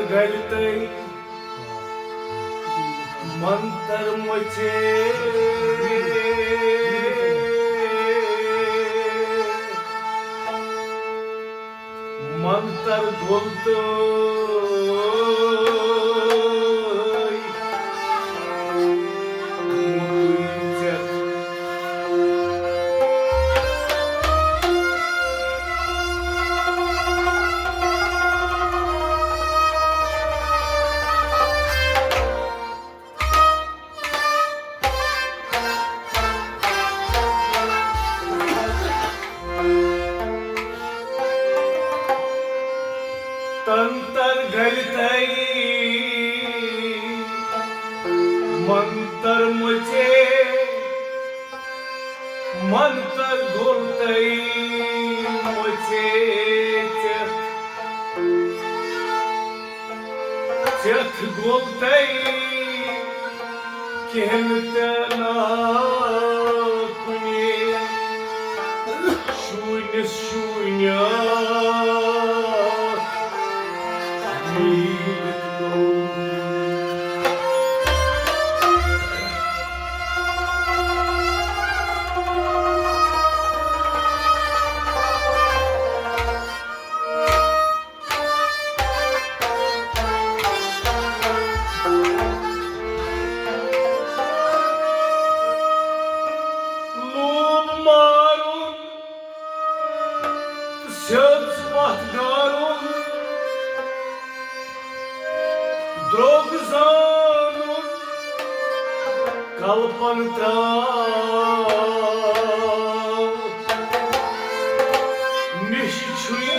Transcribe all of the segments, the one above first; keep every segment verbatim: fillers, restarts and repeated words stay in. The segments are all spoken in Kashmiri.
گلہِ تٔے منتر مۄژے۔ منتر گول تٔے مۄکُے ژےٚ۔ تنتر گلہِ تٔے منتر مۄژے۔ منتر گول تٔے مۄژے ژےٚ۔ ژیتھ گول تٔے کہن تہ نا کُنی۔ شونس شونیا میٖلِتھ گوٚو۔ لوٗب مارُن، سیوٚد پتھ گارُن، درٛوگ زانُن، کلپن ترٛاو نِش چھُے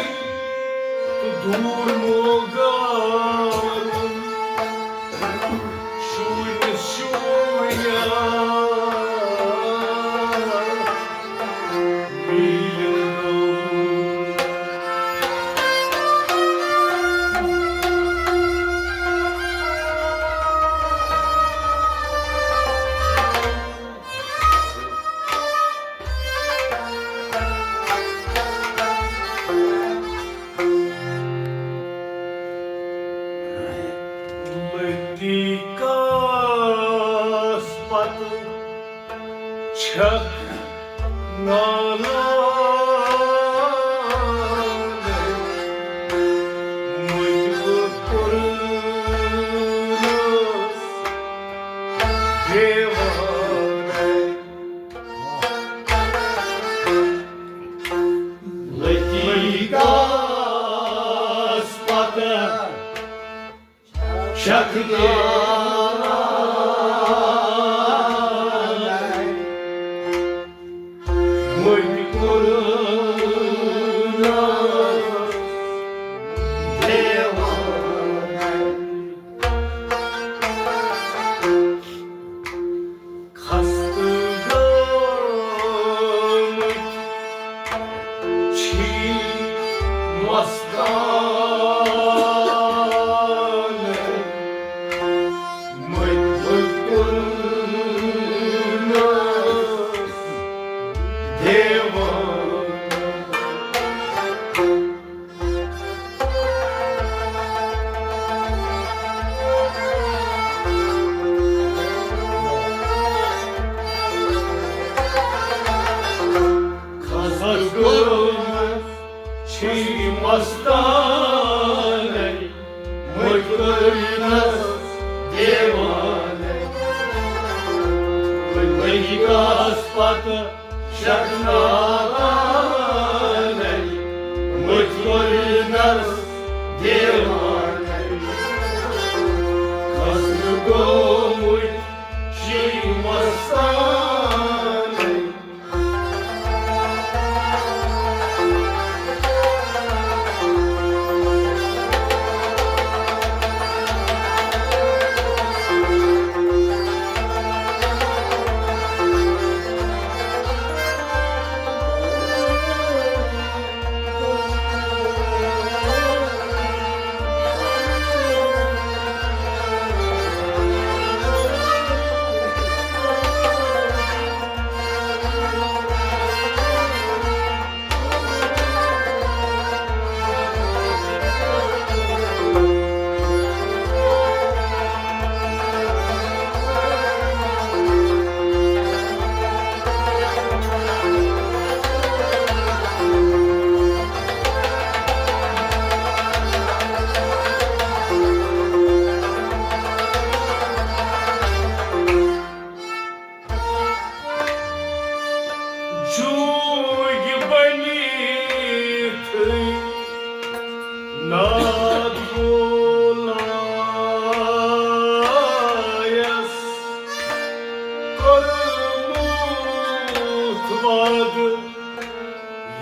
تہٕ دوٗر موگارُن۔ شوٗنِس شوٗنیا میٖلِتھ گوٚو۔ لٔتی کاس پتہٕ چھکھ نالان مٔتۍ بہٕ کوٚرنس دیوانَے۔ لٔتی کاس پتہٕ چھکھ نالان مٔتۍ کوٚرنس دیوانَے۔ خستہٕ گٲمٕتۍ چھی مستانَے مٔتۍ مٔتۍ کوٚرنس دیوانَے۔ خستہٕ گٲمٕتۍ چھی مستانَے مٔتۍ کوٚرنس دیوانَے۔ لٔگۍ کاس پتہٕ چھکھ نالانَے مٔتۍ کوٚرنس دیوانَے۔ خستہٕ گوٚمُت چھی مستانَے۔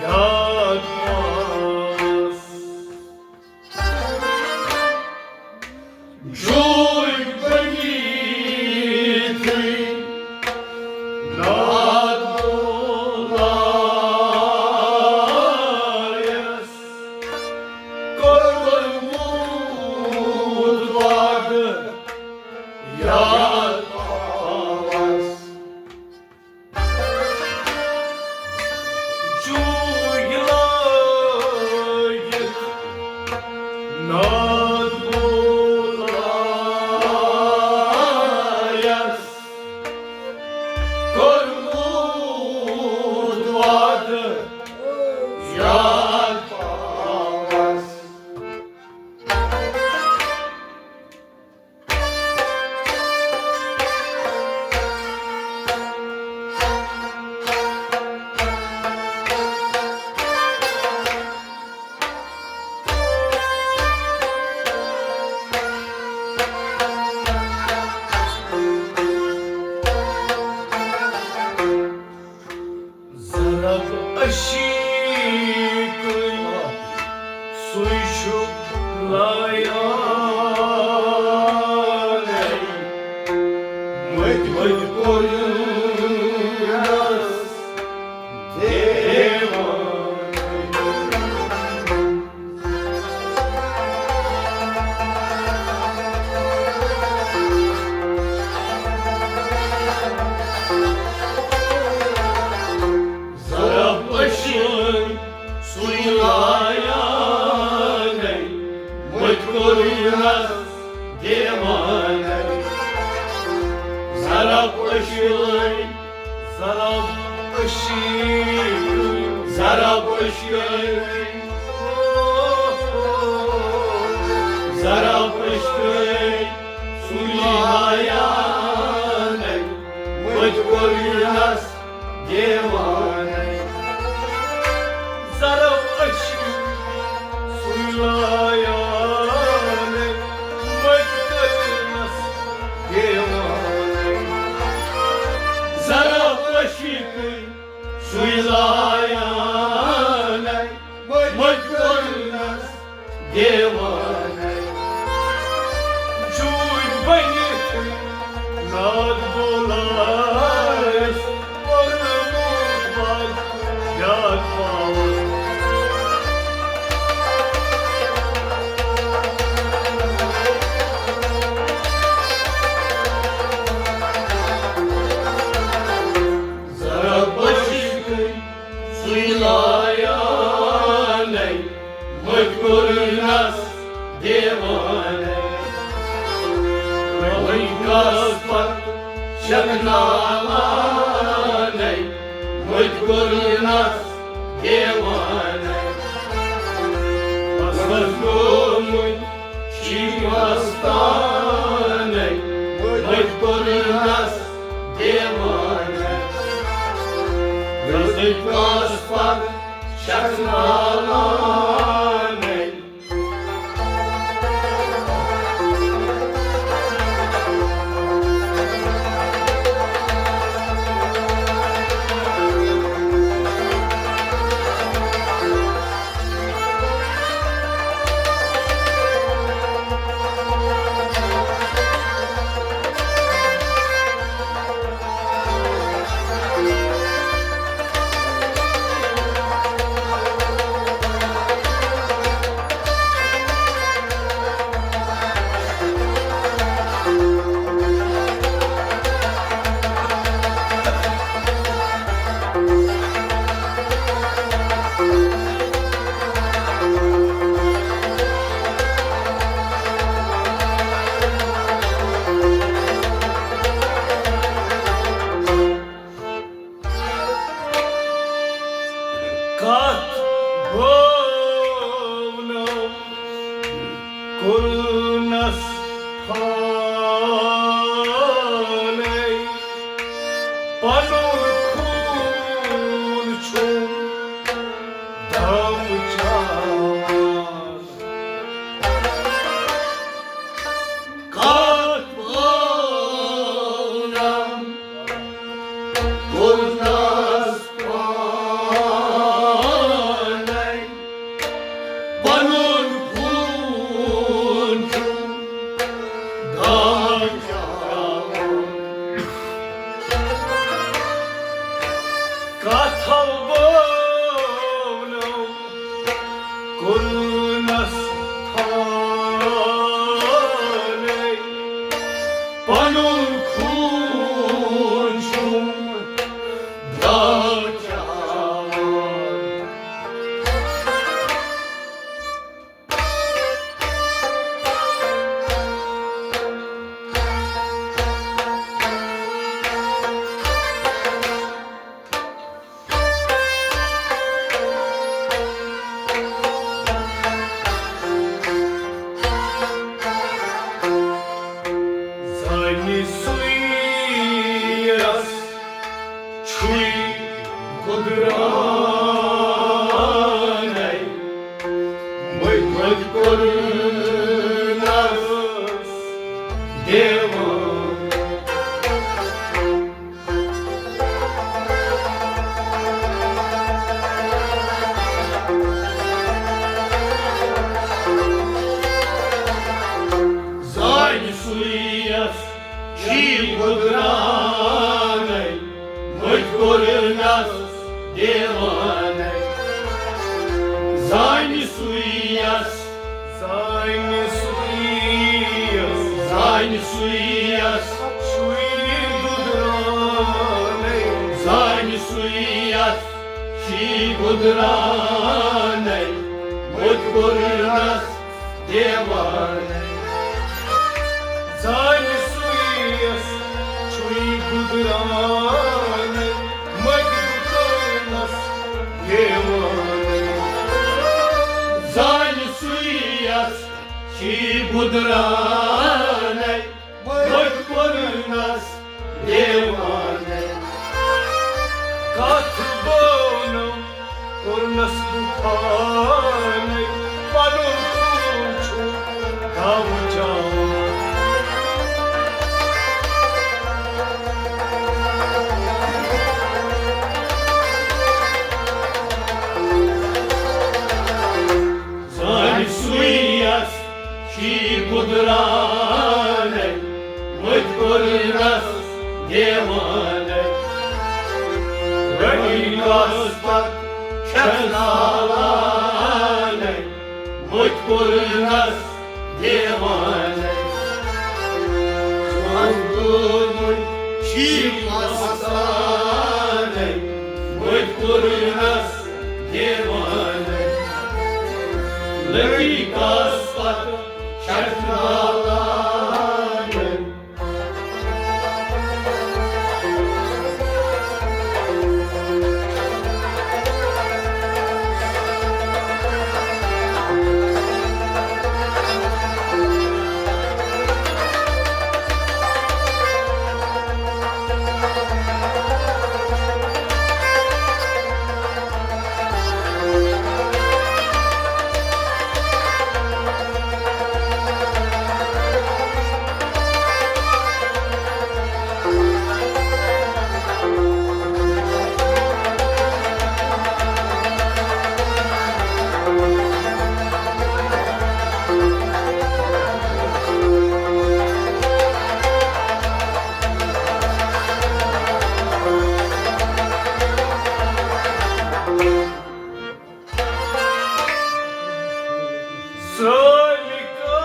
یاد پاس۔ جوٗرۍ بٔنِتھٕے ناد بولایس، کوٚرمُت وعدٕ یاد پاوس۔ جوٗرۍ لٲگِتھ ناد بولایس، کوٚرمُت وعدٕ یاد پاوس۔ ضرب عشیٖقٕے سُے چھُ لایان۔ مٔتۍ مٔتۍ کوٚرنس دیوان۔ ضرب عشیٖقٕے سُے لایان، مٔتۍ کوٚرنس دیوان۔ ضرب عشیٖقٕے، ضرب عشیٖقٕے، ضرب عشیٖقٕے، ضرب عشیٖقٕے سُے لایان، مٔتۍ کوٚرنس دیوانَے۔ ضرب عشیٖقٕے سُے لایان، مٔتۍ کوٚرنس دیوانَے۔ ضرب عشیٖقٕے سُے لایان، مٔتۍ کوٚرنس دیوانَے۔ جوٗرۍ بٔنِتھ ناد بولایس، کوٚرمُت وعدٕ یاد پاوس۔ ضرب عشیٖقٕے سُے لایانَے، مٔتۍ کوٚرنس دیوانَے۔ وۄنۍ کس پتہٕ شکناوانَے، مٔتۍ کوٚرنس دیوانَے۔ بس بس گوٚمُت شیٖنہٕ وستانَے، مٔتۍ کوٚرنس دیوانَے۔ رٕژٕے کاس پتہٕ شکناوانَے۔ کتھ بٲونو کوٚرنس پانے، پنُن خوٗن چھُم دم چاوان۔ کتھ وونم کوٚرنس اَتھو بونو کوٚرنس تھانے، پنُن خوٗن چھُم داو چاوان۔ زانہِ سُے یَس چھُے گُدرانَے، مٔتۍ مٔتۍ کوٚرنَس دیوان۔ زانہِ سُے یَس چھُے گُدرانَے، مٔتۍ کوٚرنَس دیوانَے۔ زانہِ سُے یَس، زانہِ سُے یَس، زانہِ سُے یَس چھُے گُدرانَے۔ زانہِ سُے یَس چھُے گُدرانَے، مٔتۍ کوٚرنَس دیوانَے۔ زانہِ سُے یَس چھُے گُدرانَے، مٔتۍ کوٚرنَس دیوانَے۔ زانہِ سُے یَس چھُے گُدرانَے، مٔتۍ کوٚرنَس دیوانَے۔ کَتھ بونو کوٚرنَس بہٕ پانَے، پَنُن خوٗن چھُ داوٕ چاوان۔ زانہِ سُے یَس چھُے گُدرانَے، مٔتۍ کوٚرنَس دیوانَے۔ رٔٹۍ کَس پَتہٕ چھَس نالانَے، مٔتۍ کوٚرنَس دیوانَے۔ مَزدوٗر چھُے مَستانَے، مٔتۍ کوٚرنَس دیوانَے۔ لٔگی کَس پَتہٕ چھَس نالانَے۔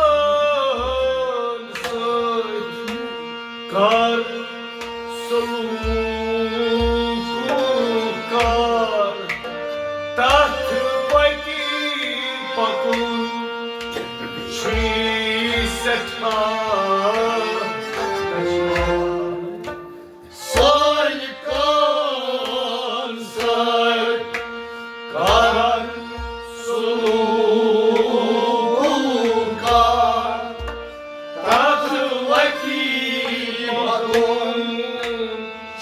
سٲلِکَن سۭتۍ کر سلوٗک کر، تَتھ پٔکی پَکُن چھُے سٮ۪ٹھاہ دُشوار۔ سٲلۍ کٲم سۭتۍ کر سلوٗک کر، تَتھ وَتی پَکُن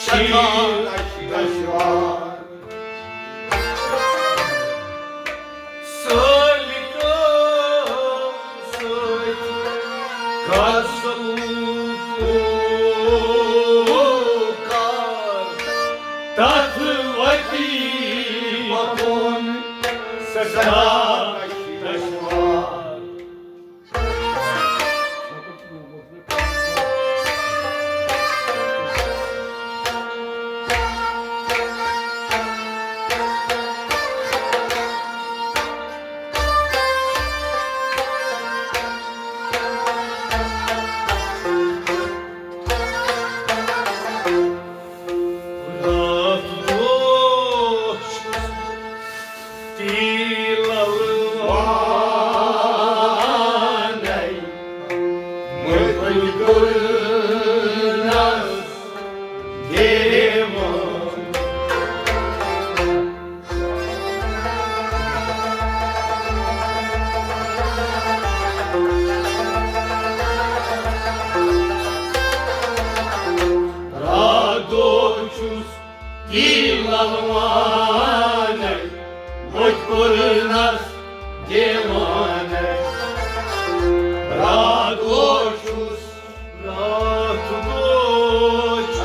چھُے دُشوار۔ سٲلِکَن سۭتۍ کر سلوٗک کر، تَتھ وَتی پَکُن سٮ۪ٹھاہ دُشوار۔ تی للوانَے، مٔتھۍ کوٚرنَس دیوانَے۔ راتھ دۄہ چھُس، راتھ دۄہ چھُس،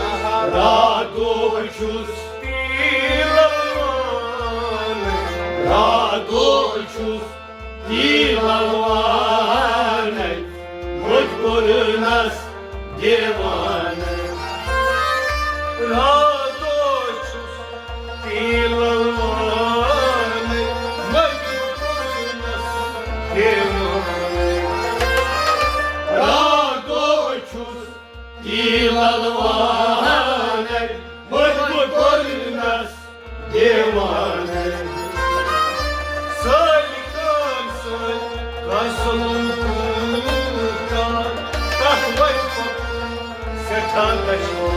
راتھ دۄہ چھُس تی للوانَے۔ راتھ دۄہ چھُس تی للوانَے، مٔتھۍ کوٚرنَس دیوانَے۔ راتھ دۄہ چھُس تی للوانَے، مٔتھۍ کوٚرنَس دیوانَے۔ راتھ دۄہ چھُس تی للوانَے، مٔتھۍ کوٚرنَس دیوانَے۔ سٲلۍ کٲم سٲلۍ کٲم سٲلۍ کٲم، تَتھ وَتہِ پَتہٕ سٮ۪ٹھاہ دَشوار۔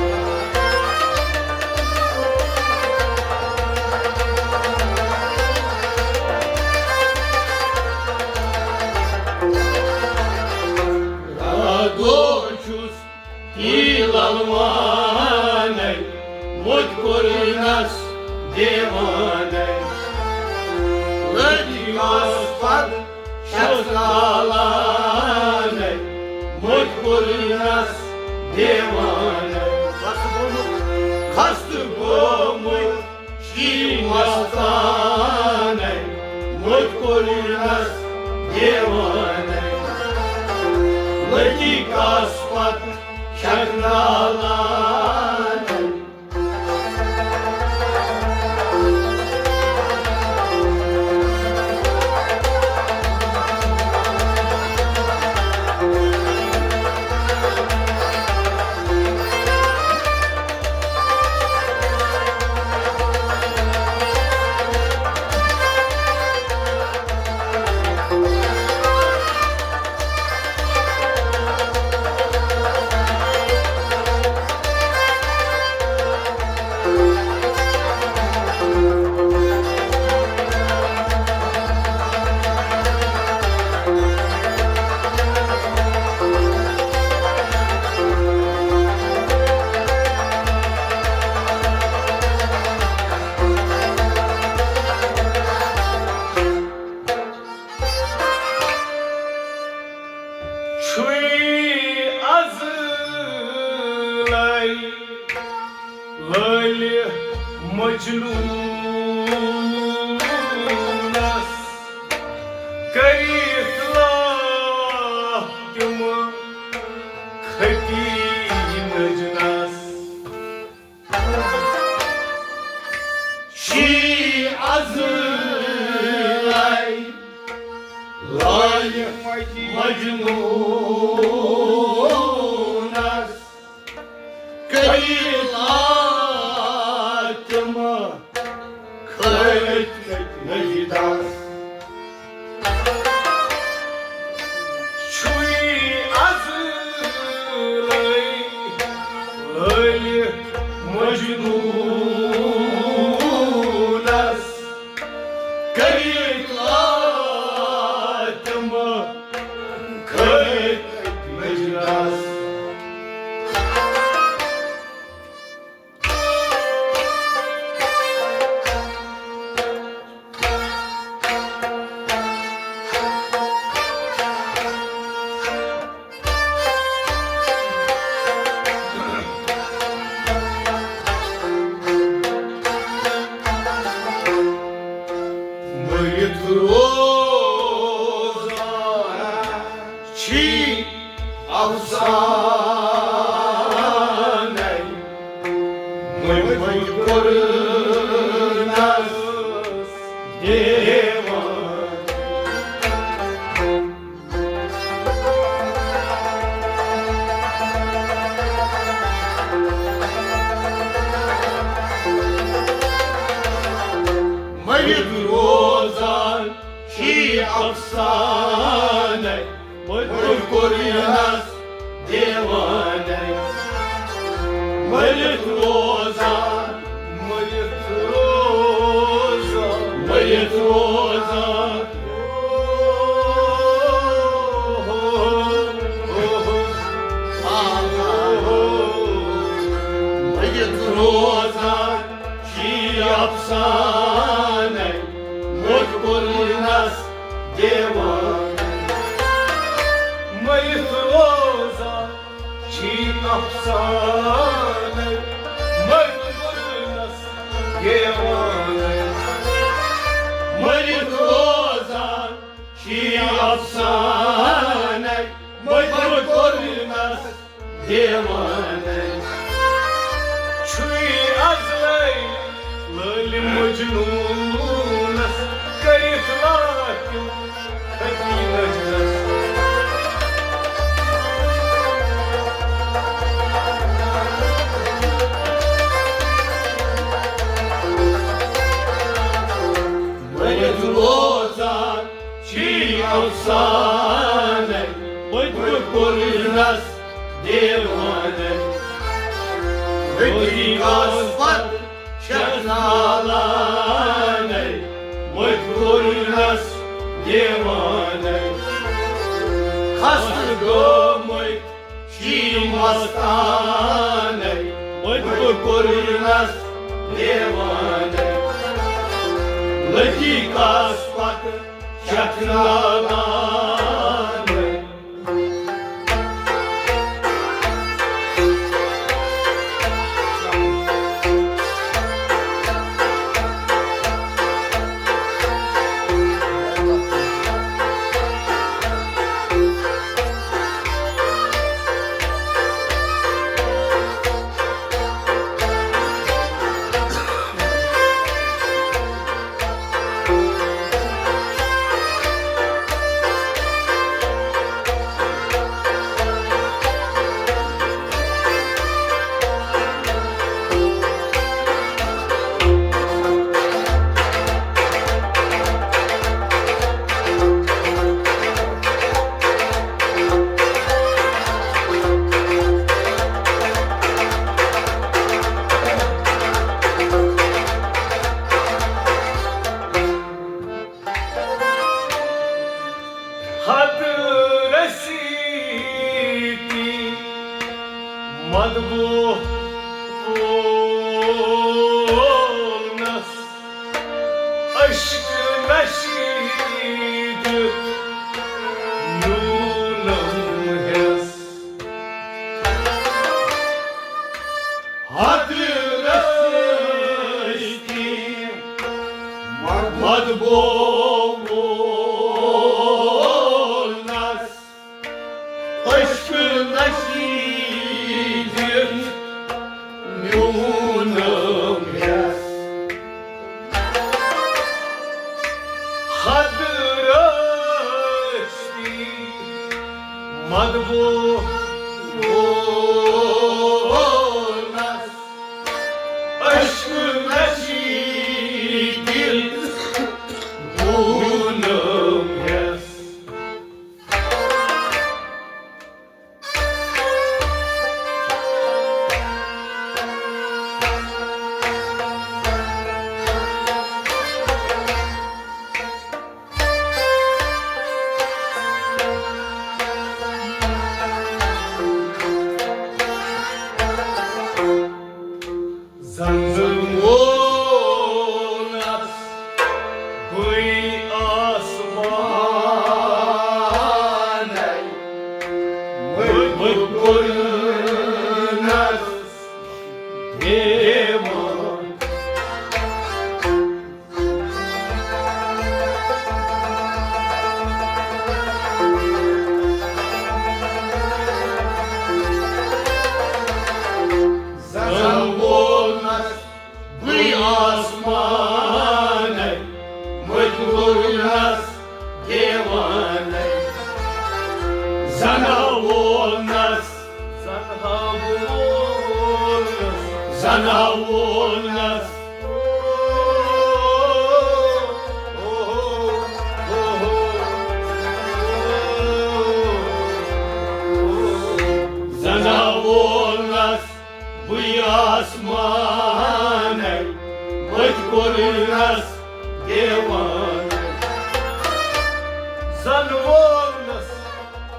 راتھ دۄہ چھُس تی للوانَے، مٔتھۍ کوٚرنَس دیوانَے۔ لٔگۍ مَس پَتہٕ چھَس نالانَے، مٔتھۍ کوٚرنَس دیوانَے۔ خستہٕ گوٚمُت شی مستانَے، مٔتھۍ کوٚرنَس دیوانَے۔ لٔگۍ کَس پَتہٕ چھَکھ نالانَے۔ چھُے از لَے لٲلہِ مجنوٗنس کٔرِتھ لاتِم کھٔتی نٔجنس۔ شی از لَے لٲلہِ مجنوٗنس کٔرِتھ لاتِم کھٔتۍ نٔجدس۔ چھُے از لٲلہِ مجنوٗنس کٔرِتھ لاتِم کھٔتۍ نٔجدس۔ مٔرِتھ روزان چھی افسانَے، مٔتھۍ کوٚرنَس دیوان۔ مٔرِتھ روزان چھی افسانَے، مٔتھۍ کوٚرنَس دیوانَے۔ مٔرِتھ روزان، مٔرِتھ روزان، مٔرِتھ روزان۔ مٔرِتھ روزان۔ افسانَے، مٔتۍ کوٚرنَس دیوانَے۔ مٔرِتھ روزان چھی افسانَے، مٔتۍ کوٚرنَس دیوانَے۔ مٔرِتھ روزان چھی افسانَے، مٔتۍ کوٚرنَس دیوانَے۔ چھُے ازلے لٲلۍ مجنوٗنَس کٔرِتھ لاتِم کھٔتی نظرس۔ مٔرِتھ روزان چھی افسانَے، مٔتۍ کوٚرنَس دیوانَے۔ رفیقس پتہٕ چھکھ نالانَے، مٔتۍ کوٚرنَس دیوانَے۔ خستہٕ گٲمٕتۍ چھی مستانَے، مٔتۍ کوٚرنَس دیوانَے۔ لطیقس پتہٕ چھکھ نالانَے۔ حد رسیدی مدبوح پولنس، عشق نشیدی نونم ہیس۔ حد رسیدی مدبوح پولنس، عشق نشیدی میونم ہیس۔ حد رسیدی مدبوح پولنس، عشق نشیدی میونم ہیس۔ زن زن وونس بُے آسمانے، مٔتۍ کوٚرنس دیوان۔ زن وونس بُے آسمانے، مٔتۍ کوٚرنس دیوانے۔ زن ہا وونس، زن ہا وونس، زن ہا وونس۔ زن ہا وونس بُے آسمانے، مٔتۍ کوٚرنس دیوانے۔ زن وونس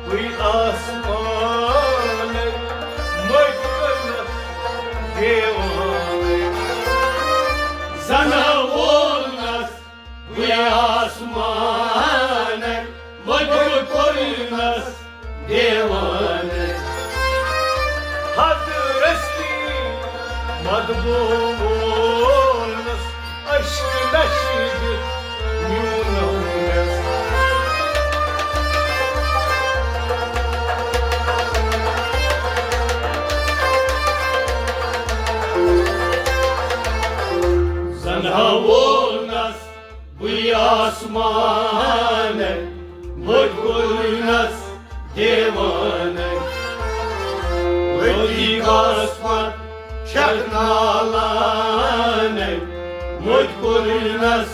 بُے آسمانے، مٔتۍ کوٚرنس دیوانے۔ ثنا وولنس بُلہِ آسمانن، مٔتۍ کوٚرنس دیوانہٕ۔ حضرتی مطبوع وولنس عشق نشیب میونس۔ زن ہا وولنس بُلہِ آسمانن، مٔتۍ کوٚرنس دیوانہٕ۔ لطیقس پتھ چھکھ نالانن، مٔتۍ کوٚرنس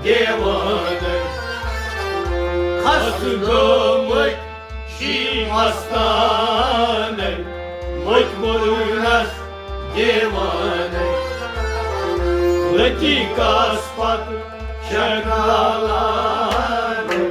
دیوانہٕ۔ خستہٕ گٲمٕتۍ شی مستانن، مٔتۍ کوٚرنس دیوانہٕ۔ لطیقس پتھ چھکھ نالانن۔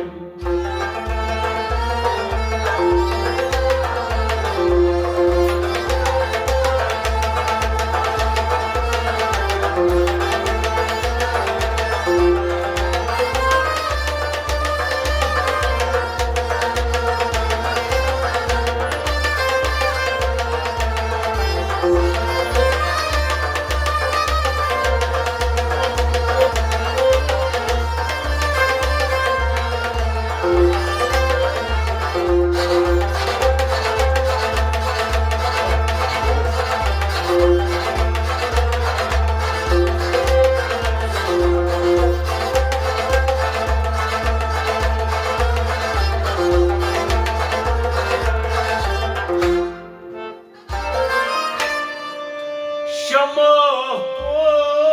شمع پوپور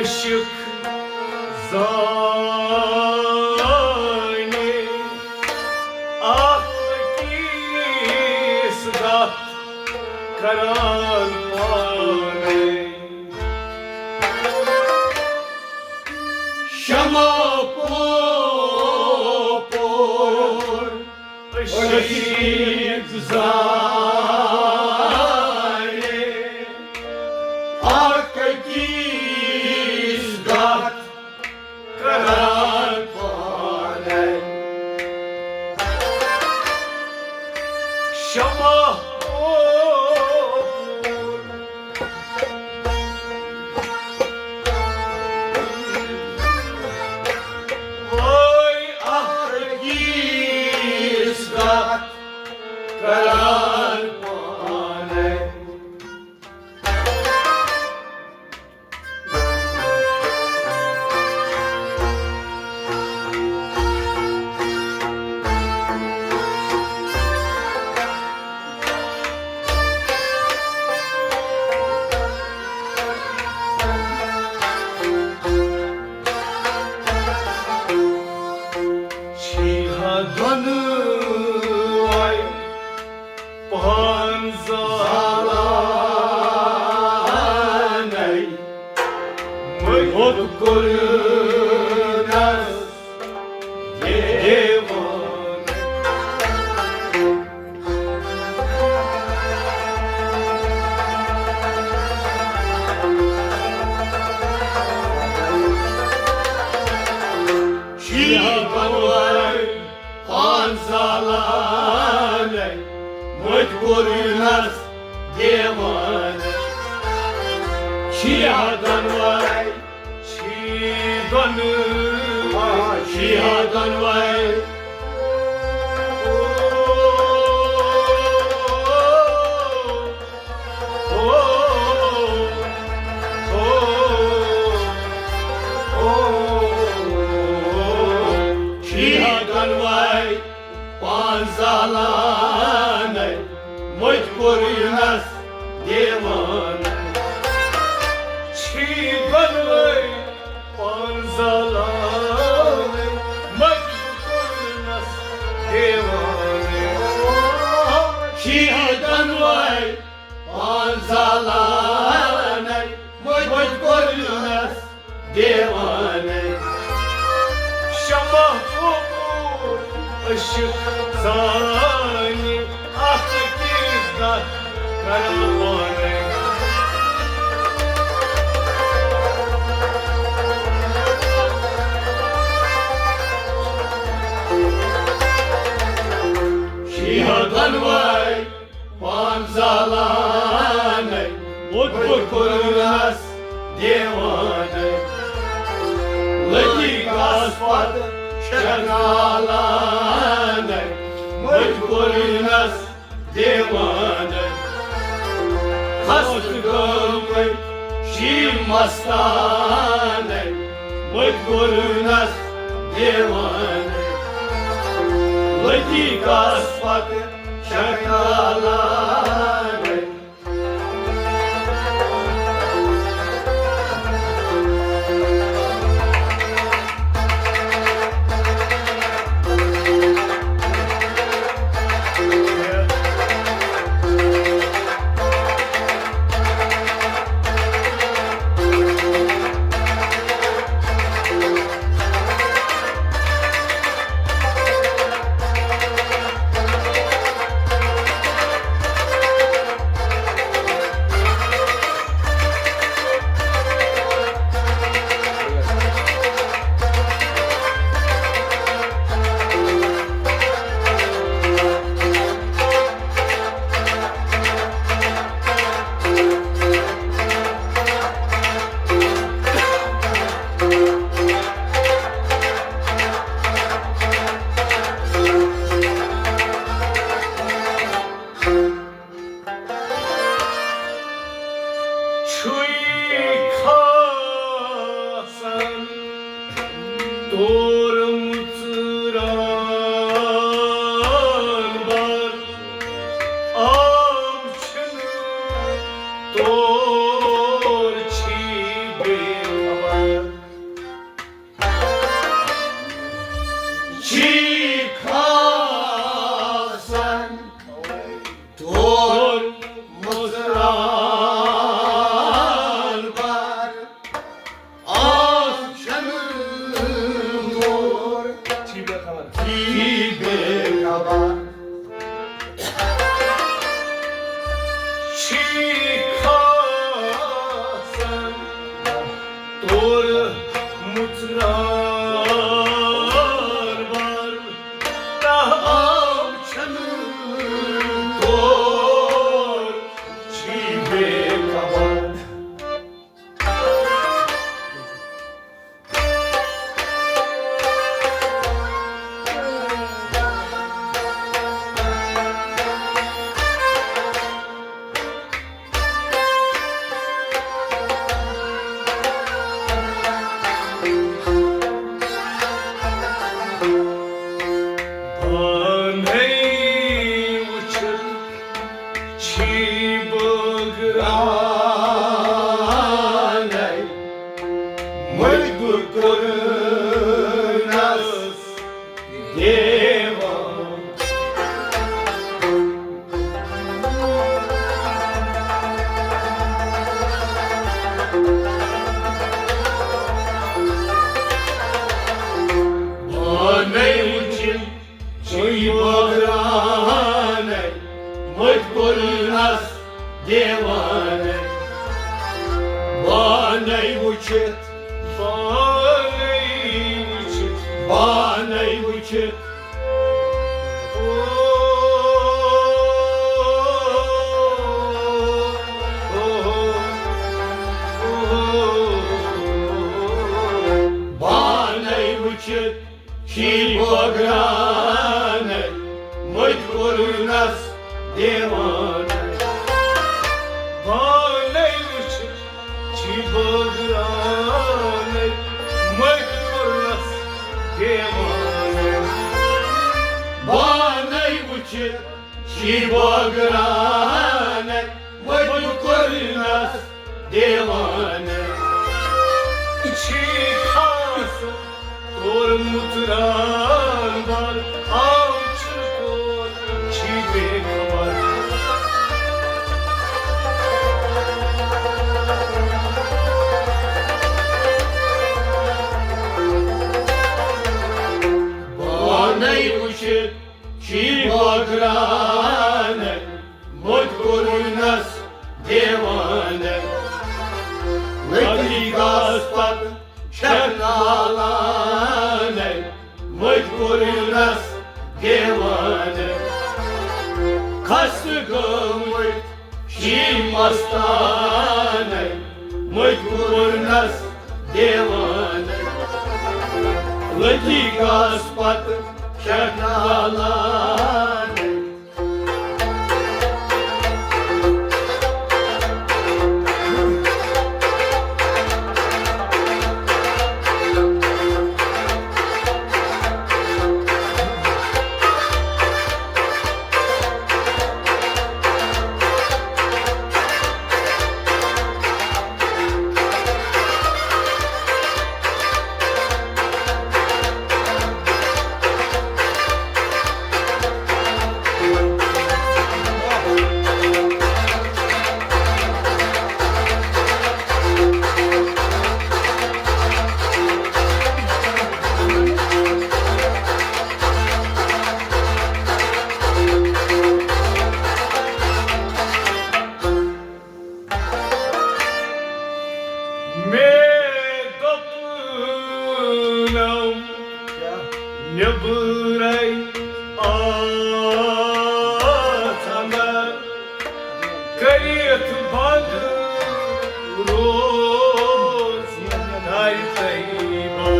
عشق زانہِ، اکھ أکِس گتھ کران پانے۔ شمع پوپور عشق زانہِ، اکھ أکِس گتھ کران پانے۔ شمع پوپور وٲے اکھ أکِس گتھ کران پانے۔ چھی ہا دۄنوَے پان زالانَے، موٚت کوٚرنَس دیوانہٕ۔ چھی ہا دۄنوَے پان زالانَے، موٚت کوٚرنَس دیوانہٕ۔ چھی ہا دۄنوَے، چھی دۄنوَے، چھی ہا دۄنوَے۔ چھی ہا دۄنوَے پان زالانَے، موٚت کوٚرنَس دیوانہٕ۔ چھی دۄنوَے پان زالانَے، موٚت کوٚرنَس دیوانہٕ۔ چھی ہا دۄنوَے پان زالانَے، موٚت کوٚرنَس دیوانہٕ۔ شمع پوپور عشق زانہِ، اکھ أکِس گتھ کران پانے۔ نس دیوانَے۔ لٔگی گاسہٕ پتہٕ چھکھ نالانَے۔ مٔتۍ کوٚرُے نس دیوانَے۔ خستہٕ گٲمٕتۍ چھی مستانَے۔ مٔتۍ کوٚرُے نس دیوانَے۔ لٔگی گاسہٕ پتہٕ چھکھ نالانَے۔ چھُے کھاسان تور مُژران بار، آب چھُنہٕ تور چھی بے خبر۔ چھی کھاسان تور مُژران بار، آب چھَنہٕ تور چھی بے خبر۔ چھی بے خبر۔ چھی کھاسان تور مُژران بار، تاہ آب چھَنہٕ تور چھی بے خبر۔ پانے وُچھِتھ چھی بٲگرانے، مٔدُر کوٚرنس دیوان۔ پانے وُچھِتھ چھی بٲگرانے، مٔدۍ کوٚرنس دیوانَے۔ پانے وُچھِتھ، پانے وُچھِتھ، پانے وُچھِتھ۔ پانے وُچھِتھ چھی بٲگرانے، مٔدۍ کوٚرنس دیوانَے۔ پانے وُچھِتھ چھی بٲگرانے، مٔدۍ کوٚرنس دیوانَے۔ پانے وُچھِتھ چھی بٲگرانے، مٔدۍ کوٚرنس دیوانَے۔ چھی خاص تور مُژران بار، آو چھُنہٕ تور چھی بے خبر۔ پانے وُچھِتھ چھی بٲگرانے، مٔدۍ کوٚرنس دیوانَے۔ لٔگی گاسہٕ پتہٕ چھکھ نالانَے، مٔدۍ کوٚرنس دیوانَے۔ خستہٕ گٲمٕتۍ چھی مستانَے، مٔتۍ کوٚرنس دیوانہٕ، لٔگی گاسہٕ پتہٕ شکھنالانے۔ مےٚ دوٚپنم، نیٚبرَے آژ اندر، کٔرِتھ بند روز دارِ طیبہ۔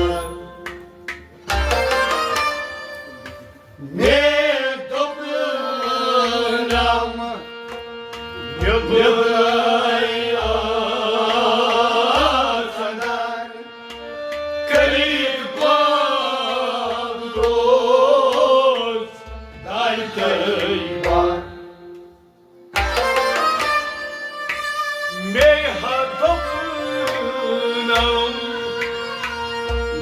مےٚ دوٚپنم، نیٚبرَے آژ اندر، کٔرِتھ بند روز دارِ طیبہ۔ مےٚ ہا دوٚپنم،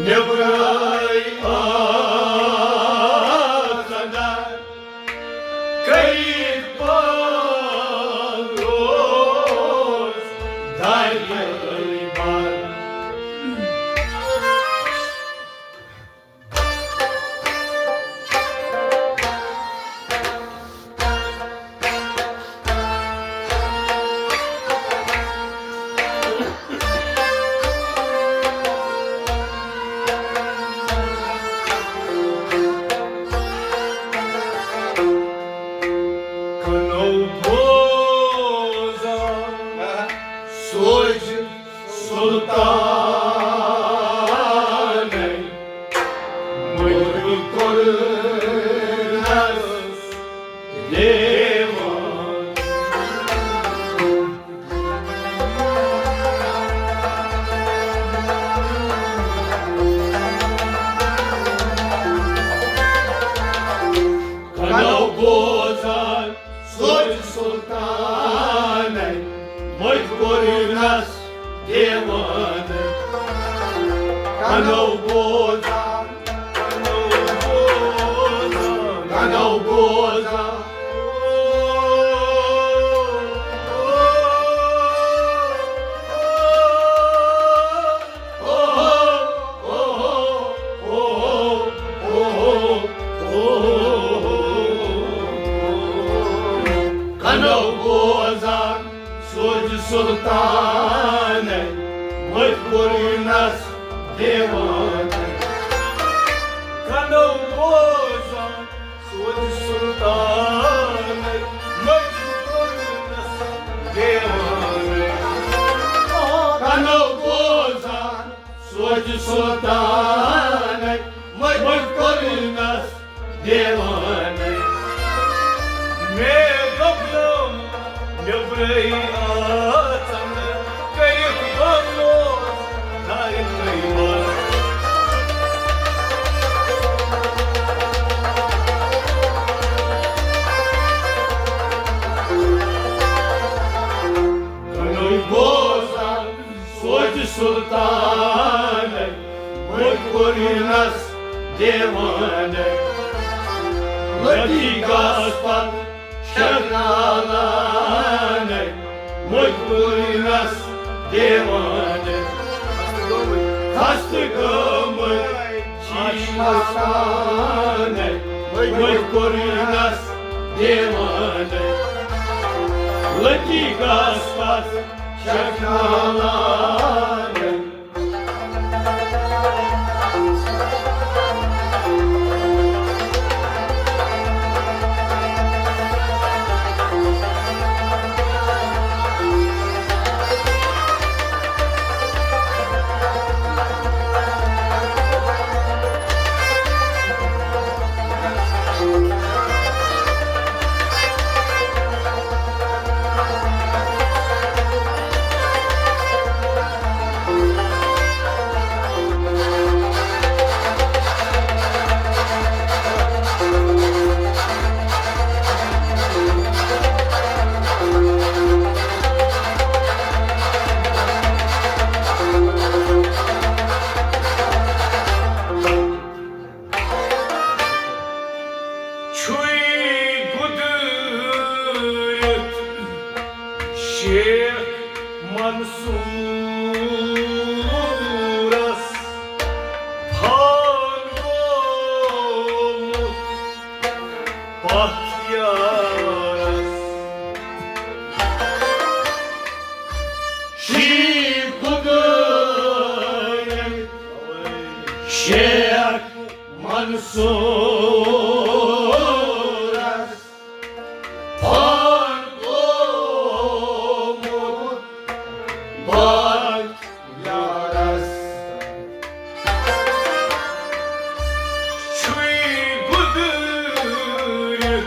نیٚبرَے آژ اندر، کٔرِتھ بند روز دارِ طیبہ۔ کنو بوزان سوچ سلطانن، مٔتۍ کوٚرنس دیوان۔ کنو بوزان سوچ سلطانن، مٔتۍ کوٚرنس دیوانہٕ۔ کنو بوزان، کنو بوزان، کنو بوزان۔ کنو بوزان سوچ سلطانن، مٔتۍ کوٚرنس دیوانہٕ۔ کنو بوزان سوچ سلطانن، مٔتۍ کوٚرنس دیوانہٕ۔ کنو بوزان سوچ سلطانن، مٔتۍ کوٚرنس دیوانہٕ۔ مےٚ دوٚپنم، نیٚبرَے آژ اندر، کٔرِتھ بند روز دارِ طیبہ۔ کنو بوزان سوچ سلطانن، مٔتۍ کوٚرنس دیوانہٕ۔ لٔگی گاسہٕ پتہٕ شکھنالانے، مٔتۍ کوٚرنس دیوانہٕ۔ خستہٕ گٲمٕتۍ شیٖش مستانن، مٔتۍ کوٚرنس دیوانہٕ۔ لٔگی گاسہٕ پتہٕ شکھنالانے۔ مزدورس پھان گوٚمُت پتھ یارس۔ شیخ گُدٲرۍ شیخ منصورس پھان گوٚمُت پتھ یارس۔ چھُے گُدٲرۍ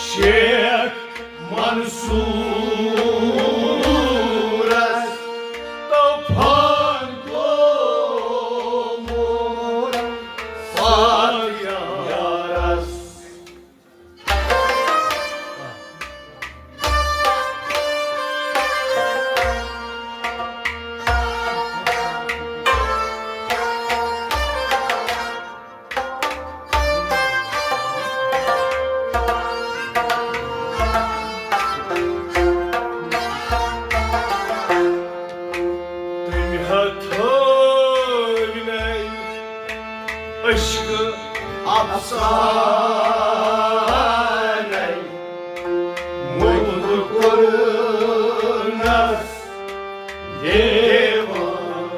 شیخ منصورس پھان گوٚمُت پتھ یارس۔ تٔمۍ ہا تھٲوۍ نَے عشقہٕ افسانَے، مٔدۍ کوٚرنَس دیوان۔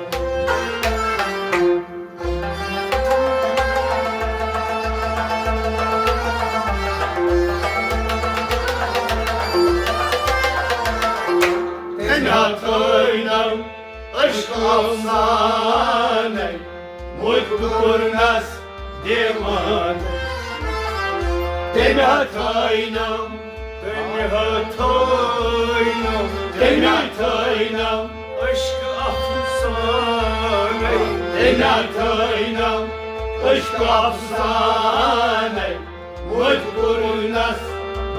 تٔمۍ ہا تھٲوۍ نَم عشق افسانَے، مٔدۍ کوٚرنَس دیوان۔ تٔمۍ ہا تھٲوۍ نَم، تٔمۍ ہا تھٲوۍ نَم، تٔمۍ ہا تھٲوۍ نَم عشق افسانَے، تٔمۍ ہا تھٲوۍ نَم عشق افسانَے، مٔدۍ کوٚرنَس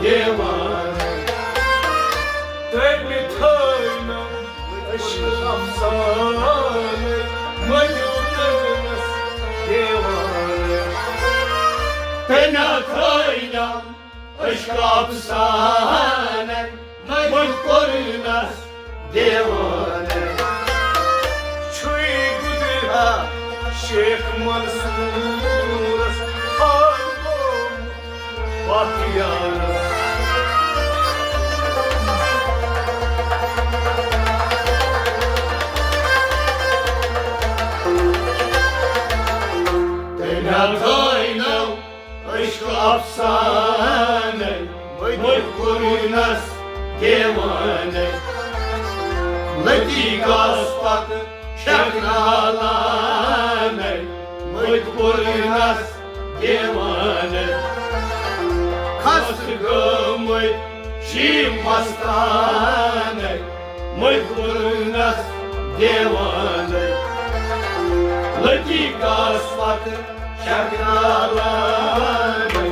دیوان۔ تٔمۍ تھٲوۍ نَم عشق افسانَے، مٔدۍ کوٚرنَس دیوان۔ تٔمۍ ہا تھٲوۍ نَم عشق افسانَے، مٔدۍ کوٚرنَس دیوان۔ چھُے گُدٕر شیخ منصورس پھان گوٚمُت پتھ یارس۔ تٔمۍ ہا تھٲوۍ نَم عشق افسانَے، مٔدۍ کوٚرنَس دیوانَے۔ لطیقس پتہٕ شکرالانَے، مٔدۍ کوٚرنَس دیوانَے۔ خستہٕ گٲمٕتۍ شیٖم مستانَے، مٔدۍ کوٚرنَس دیوانَے۔ لطیقس پتہٕ شکرالانَے۔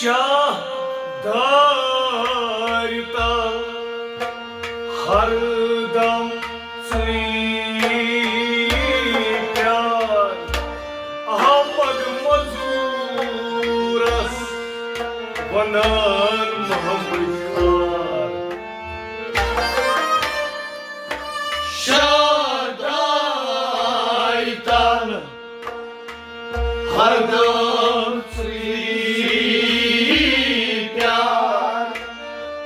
شاہ دارِ تل ہر دم ژٕے پیار۔ احمد مزورس ونان محمد خار۔ شاہ دارِ تل ہر دم ژٕے پیار۔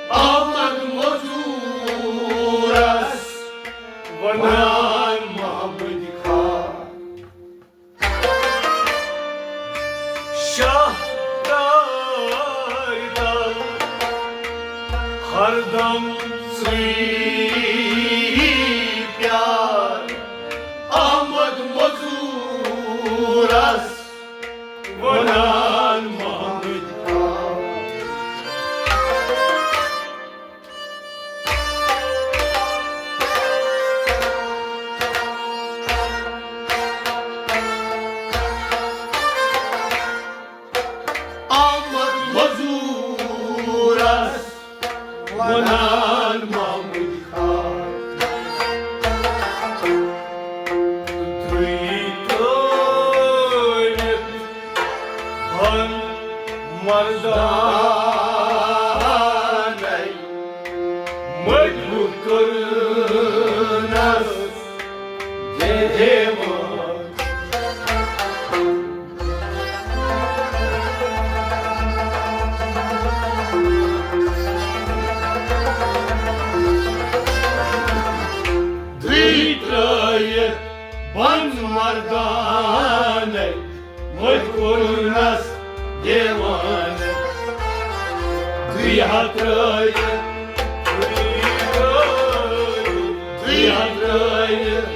احمد مزورس ہردم سُے پیار احمد مزورس ونان محمد۔ آمد مزورس ونان محمد خان۔ تُہۍ ترٲوِتھ بن مردانَے مجبوٗر کٔرنَس دیوان۔ تُہۍ ترٲوِتھ بن مردانَے مٔتۍ کوٚرنَس دیوانہٕ۔ تُہۍ ہا ترٲوِتھ، تُہۍ ہا ترٲوِتھ۔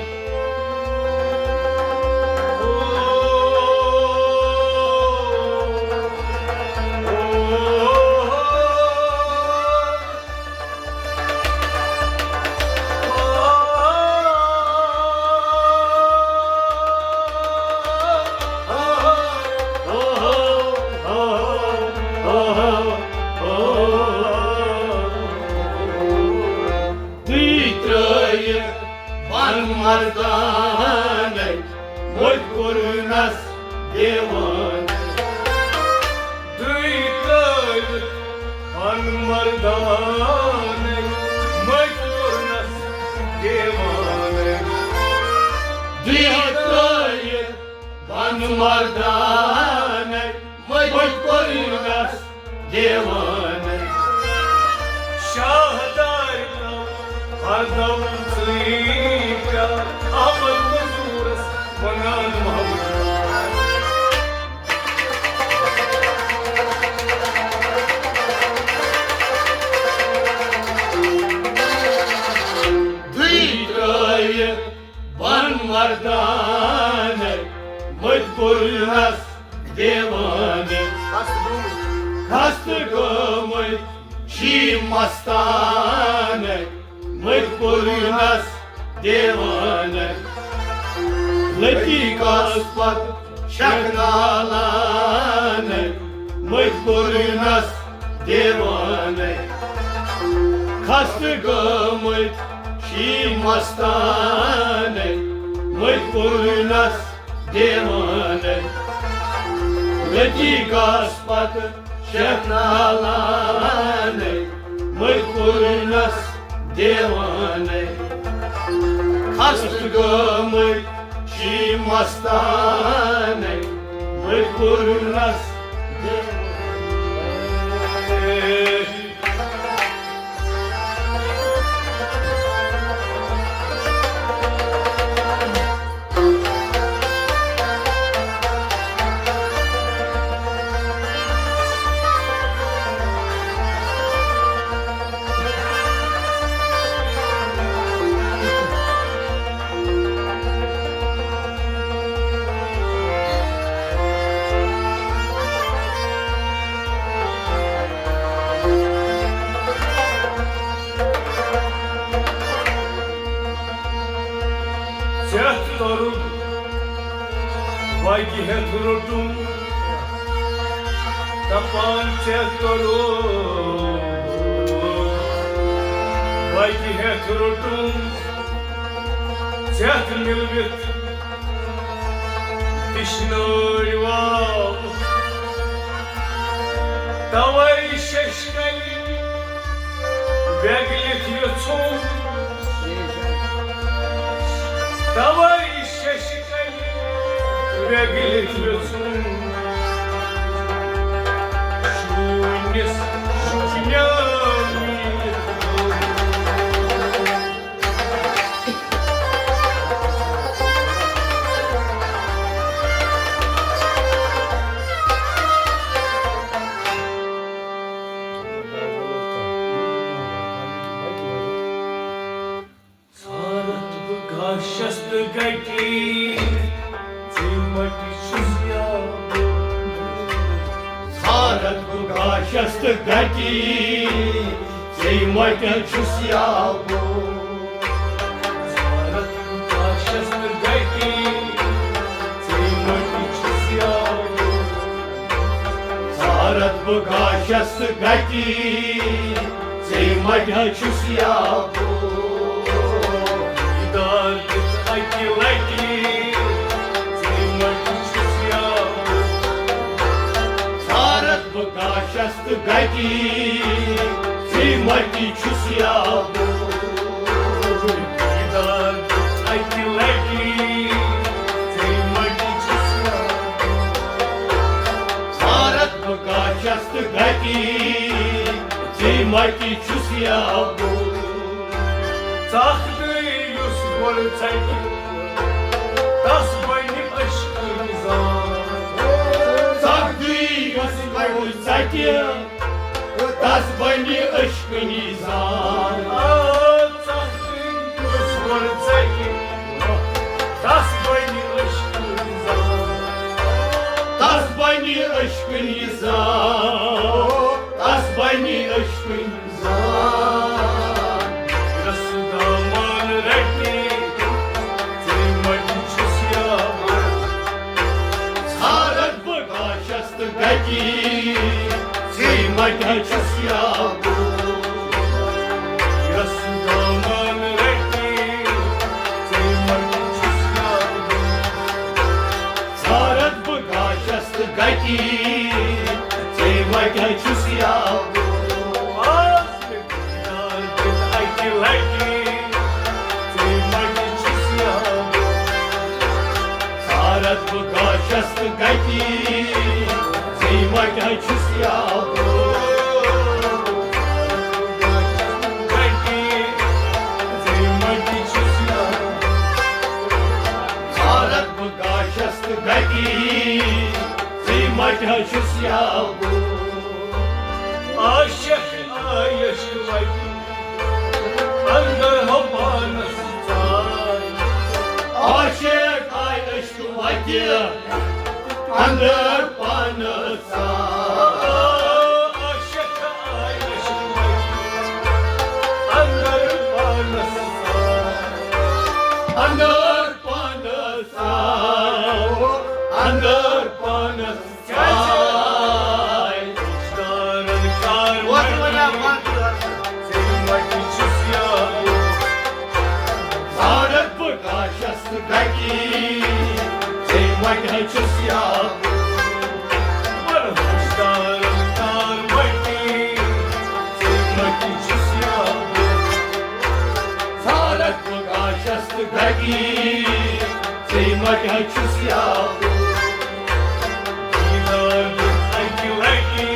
تُہۍ ترٲوِتھ بن مردانَے مٔتۍ کوٚرنَس دیوانہٕ۔ تُہۍ ترٲوِتھ بن مردانَے مٔتۍ کوٚرنَس دیوانہٕ۔ تُہۍ ترٲوِتھ بن مردانَے مٔتۍ کوٚرنَس دیوانہٕ۔ شاہدارِ تل ہردم ژٕے پیار احمد مزورس ونان محمد۔ تُہۍ ترٲوِتھ بن مردانَے مٔتۍ کوٚرنَس دیوانہٕ۔ خستہٕ گٲمٕتۍ شی مستانَے مٔتۍ کوٚرنَس دیوانہٕ۔ لطیقس پتہٕ شیخ نالانَے مٔتۍ کوٚرنَس دیوانَے۔ خستہٕ گٲمٕتۍ شی مستانَے مٔتۍ کوٚرنَس دیوانَے۔ لطیقس پتہٕ شیخ نالانَے مٔتۍ کوٚرنَس دیوانَے۔ خستہٕ گٲمٕتۍ شی مستانَے مٔتۍ کوٚرنَس دیوانَے۔ ژٮ۪تھ ترُن، وَگہِ ہٮ۪تھ روٚٹُن، دَپان ژٮ۪تھ ترُن، وَگہِ ہٮ۪تھ روٚٹُن، ژٮ۪تھ مِلوِتھ تِشنٲرۍ واو۔ توے ششکل ویگلِتھ یژھُن، توے ششکل ویگلِتھ یژھُن، شوٗنِس شوٗنیٛان میٖر۔ شست گٹی، ژے مٹی چھُس یاد۔ ژھارت بہٕ گاشس تہٕ گٹی، ژے مٹی چھُس یاد۔ ژھارت بہٕ گاشس تہٕ گٹی، ژے مٹی چھُس یاد۔ ژھارت بہٕ گاشس تہٕ گٹی، ژے مٹی چھُس یاد۔ دیدار دیُت اکہِ لٹہِ، ژے مٹی چھُس یاد۔ ژھارت بہٕ گاشس تہٕ گٹی، ژے مٹی چھُس یاد۔ دیدار دیُت اکہِ لٹہِ، ژے مٹی چھُس یاد۔ ژھارت بہٕ گاشس تہٕ گٹی، ژے مٹی چھُس یاد۔ ژکھ دٕے یُس گۄڈٕ ژکہِ، تس بنہِ عشقٕچ زان۔ ژکھ دٕے یُس گۄڈٕ ژکہِ، تس بنہِ عشقٕچ زان۔ آ، ژکھ دٕے یُس گۄڈٕ ژکہِ، تس بنہِ عشقٕچ زان۔ تس بنہِ عشقٕچ زان، تس بنہِ عشقٕچ زان۔ رس دامان رٹہِ، ژے مٹی چھُس یاد۔ ژھارت بہٕ گاشس تہٕ گٹی، ژے مٹی چھُس یاد۔ رس دامان رٹہِ، ژے مٹی چھُس یاد۔ ژھارت بہٕ گاشس تہٕ گٹی، ژے مٹی چھُس یاد۔ آز مےٚ دیدار دیُت اکہِ لٹہِ، ژے مٹی چھُس یاد۔ ژھارت بہٕ گاشس تہٕ گٹی، ژے مٹی چھُس یاد۔ گٹی، ژے مٹی چھُس یاد۔ ژھارت بہٕ گاشس تہٕ گٹی، ژے مٹی چھُس یاد۔ عاشق آے عشق وتہِ، اندر ہو پانس ژاے۔ عاشق آے عشق وتہِ، اندر پانس ژاے۔ عاشق آے عشق وتہِ، اندر پانس ژاے۔ اندر پانس ژاے، اندر پانس ژاے۔ رشتہٕ دارن کار وۄتھ وۄنۍ مٹی، ژے مٹی چھُس یاد۔ ژھارت بہٕ گاشس تہٕ گٹی، ژے مٹی چھُس یاد۔ رشتہٕ دارن کار مٹی، ژے مٹی چھُس یاد۔ ژھارت بہٕ گاشس تہٕ گٹی، ژے مٹی چھُس یاد۔ دیدار دیُت اکہِ لٹہِ،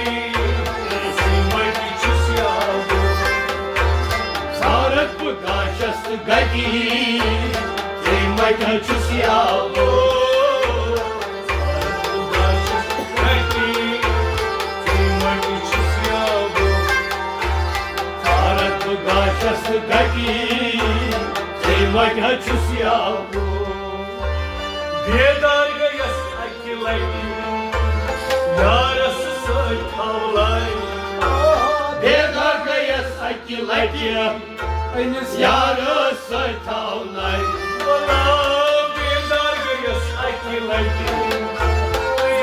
ژے مٹی چھُس یاد۔ ژھارت بہٕ گاشس تہٕ گٹی، ژے مٹی چھُس یاد۔ ژھارت بہٕ گاشس تہٕ گٹی، ژے مٹی چھُس یاد۔ ژھارت بہٕ گاشس تہٕ گٹی، ژے مٹی چھُس یاد۔ دیدار گٔیس اکہِ لٹہِ، یارس سۭتۍ تھاو لے۔ دیدار گٔیس اکہِ لٹہِ، أمِس یارس سۭتۍ تھاو لے۔ دیدار گٔیس اکہِ لٹہِ،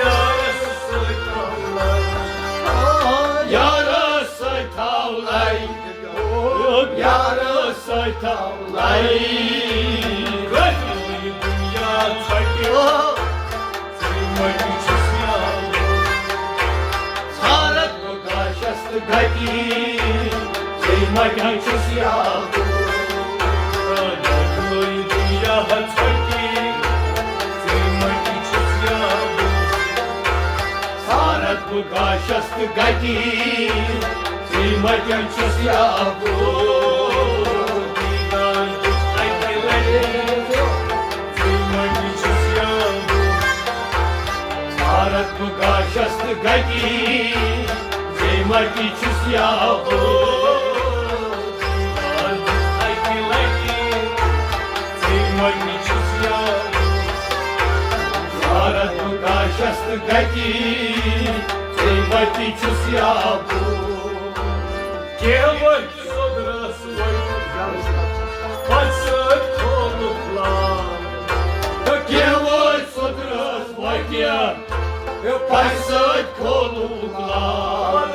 یارس سۭتۍ تھاو لے۔ یارس سۭتۍ تھاو لے۔ یارس سۭتۍ تھاو لے۔ کٔرۍ یہِ دُنیا ژھۄٹہِ، ژے مٹی چھُس یاد۔ ژھارت بہٕ گاشس تہٕ گٹی، ژے مٹی چھُس یاد۔ کٔرۍ یہِ دُنیا ژھۄٹہِ، ژے مٹی چھُس یاد۔ ژھارت بہٕ گاشس تہٕ گٹی، ژے مٹی چھُس یاد۔ دیدار دیُت اکہِ لٹہِ، ژے مٹی چھُس یاد۔ ژھارت بہٕ گاشس تہٕ گٹی، ژے مٹی چھُس یاد۔ دیدار دیُت اکہِ لٹہِ، ژے مٹی پٔتۍ سوٚدرس ؤتھۍ، پژھِ سۭتۍ کھولُکھ لال۔ تہٕ کینٛہہ وٲتۍ سوٚدرس ؤتھۍ، پژھِ سۭتۍ کھولُکھ لال۔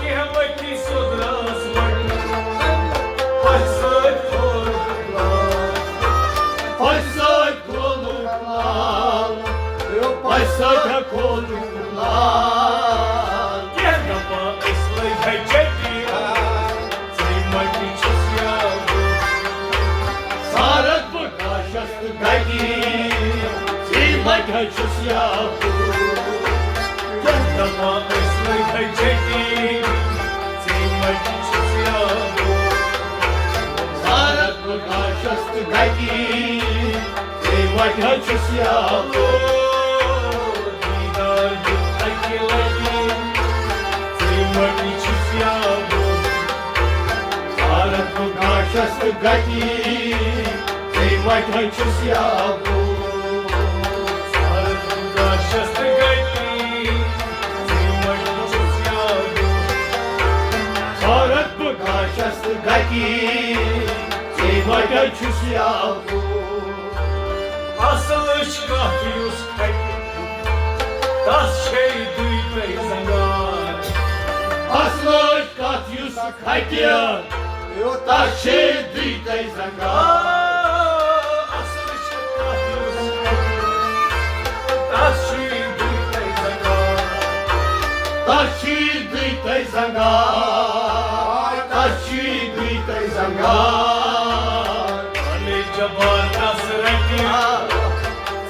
کینٛہہ ؤتھۍ سوٚدرس ؤتھۍ، پژھِ سۭتۍ کھولُکھ لال۔ پژھِ سۭتۍ کھولُکھ لال، پژھِ سۭتۍ کھولُکھ لال۔ کینٛہہ دپان أسۍ لٔگۍ ہے چٔٹی، ژٕے مٹہِ چھُس یا بہٕ۔ سارت بہٕ گاشس تہٕ گتی، ژٕے مٹہِ چھُس یا بہٕ۔ کینٛہہ دپان أسۍ لٔگۍ ہے چٔٹی، ژٕے مٹہِ چھُس یا بہٕ۔ سارت بہٕ گاشس تہٕ گتی، ژٕے مٹہِ چھُس یا بہٕ۔ دیٖدار دیُت اَکہِ لَٹہِ، ژٕے مٹہِ چھُس یا بہٕ۔ سارت بہٕ گاشس تہٕ گتی، ژٕے مٹہِ چھُس یا بہٕ۔ سارت بہٕ گاشس تہٕ گتی، ژٕے مٹہِ چھُس یا بہٕ۔ سارت بہٕ گاشس تہٕ گتی، ژٕے مٹہِ چھُس یا بہٕ۔ اصلٕچ کتھ یُس کھٹہِ، تس چھے دُے ترٛے زنگار۔ اصلٕچ کتھ یُس کھٹہِ، تس چھے دُے ترٛے زنگار۔ آ، اصلٕچ کتھ یُس کھٹہِ، تس چھے دُے ترٛے زنگار۔ تس چھے دُے ترٛے زنگار، تس چھے دُے ترٛے زنگار۔ پانے جبار تس رٹہِ،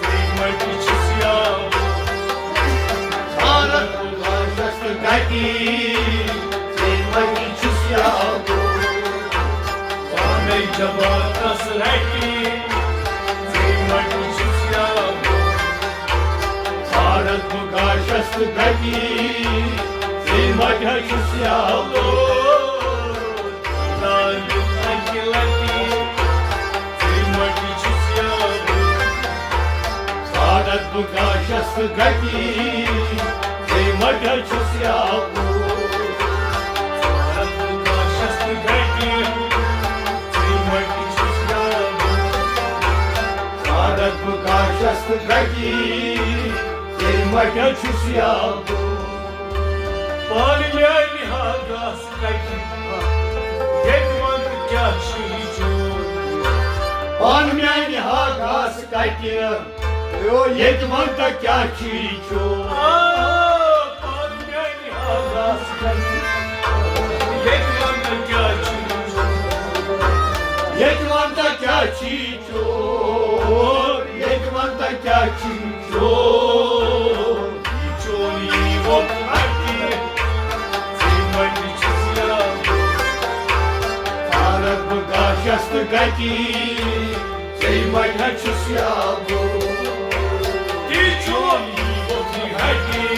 ژٕے مٹہِ چھُس یا بہٕ۔ سارت بہٕ گاشس تہٕ گتی، ژٕے مٹہِ چھُس یا بہٕ۔ پانے جبار تس رٹہِ، ژٕے مٹہِ چھُس یا بہٕ۔ سارت بہٕ گاشس تہٕ گتی، ژٕے مٹہِ چھُس یا بہٕ۔ دیٖدار دیُت اَکہِ لَٹہِ، ژٕے مٹہِ چھُس یا بہٕ۔ سارت بہٕ گاشس تہٕ گتی، ژٕے مٹہِ چھُس یا بہٕ۔ سارت بہٕ گاشس تہٕ گتی، ژٕے مٹہِ چھُس یا بہٕ۔ سارت بہٕ گاشس تہٕ گتی، ژٕے مٹہِ چھُس یا بہٕ۔ پانہٕ میانہِ ہا گاسہٕ کَتہِ، ییٚتہِ وَن تہٕ کیٛاہ چھُ یہِ چون؟ پانہٕ میانہِ ہا گاسہٕ کَتہِ، یو، ییٚتہِ وَن تہٕ کیٛاہ چھُ یہِ چون؟ آ، پانہٕ میانہِ ہا گاسہٕ کَتہِ، ییٚتہِ وَن تہٕ کیٛاہ چھُ یہِ چون؟ ییٚتہِ وَن تہٕ کیٛاہ چھُ یہِ چون؟ ییٚتہِ وَن تہٕ کیٛاہ چھُ یہِ چون؟ یہِ چون یی ووت اَتہِ، ژٕے مٹہِ چھُس یا بہٕ۔ سارت بہٕ گاشس تہٕ گتی، ژٕے مٹہِ چھُس یا بہٕ۔ یہِ چون یی ووت اَتہِ،